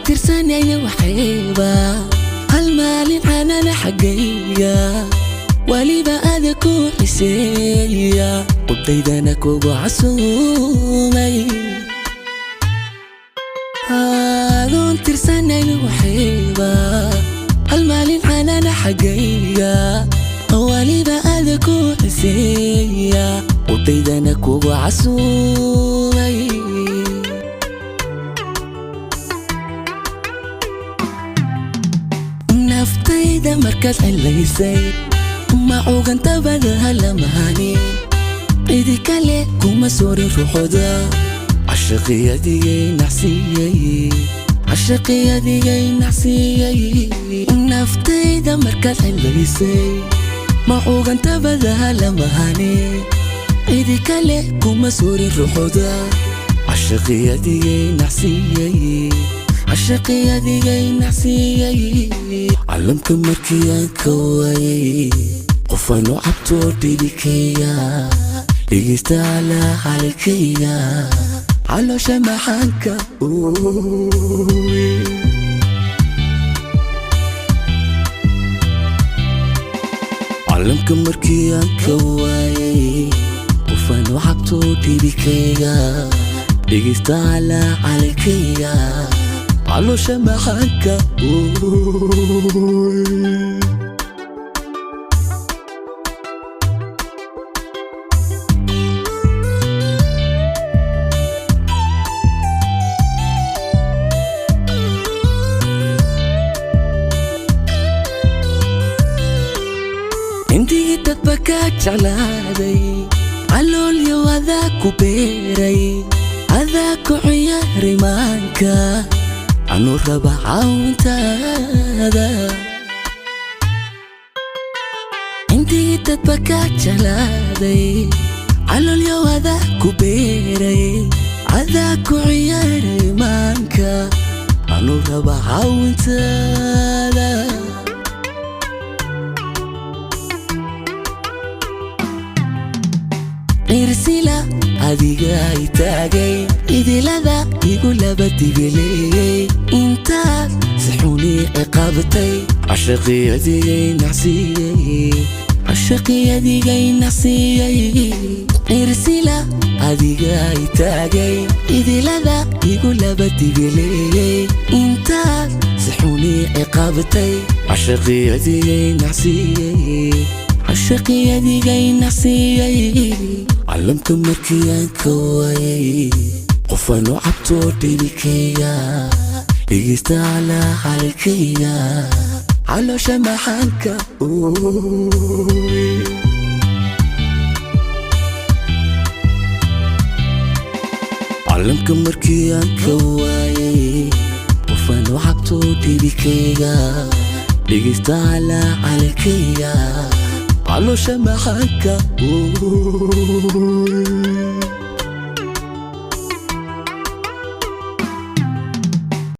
Tirsanaya waxayba hal maalin xanana xaggayga, waliba ada ku xiseeya, qubdaydana kugu casuumay. Adoon tirsanayn waxayba hal maalin xanana xaggayga, waliba ada ku xiseeya, qubdaydana kugu casuumay. Naftayda markaad cilaysay, ma cugantabada lamahanin, cidi kale kuma soorin ruuxooda. Cashaqiyadigay nacsiiyey, cashaqiyadigay nacsiiyey. Naftayda markaad cilaysay, ma cugantabada lamahanin, cidi kale kuma soorin ruuxooda. Cashaqiyadigay nacsiiyey, cashaqiyadigay nacsiiyey. Calamka markii aan ka waayay qofaan u cabto dhibikayga, dhegeysta calaacalikayga, caloosha maxaanka. Calamka markii aan ka waayay qofaan u cabto dhibikayga, dhegeysta calaacalikayga, caloosha maxaanka. Intii dadba ka jeclaaday, caloolyo adaa ku beeray, adaa ku ciyaaray maanka, anuu raba caawintaada. Intii dadba ka jeclaaday, caloolyo adaa ku beeray, adaa ku ciyaaray maanka, anuu raba caawintaada. Cirsila adiga i taagay, idilada igu laba dibileeyey, intaad si xuni ciqaabtay. Cashaqiyadigay nacsiiyey, cashaqiyadigay nacsiiyey. Cirsila adiga i taagay, idilada igu laba dibileeyey, intaad si xuni ciqaabtay. Cashaqiyadigay nacsiiyey, cashaqiyadigay nacsiiyey. Calamka markii aan ka waayay qofaan u cabto dhibikayga, dhegeysta calaacalikayga, caloosha maxaanka. Calamka markii aan ka waayay qofaan u cabto dhibikayga, dhegeysta calaacalikayga, caloosha maxaanka.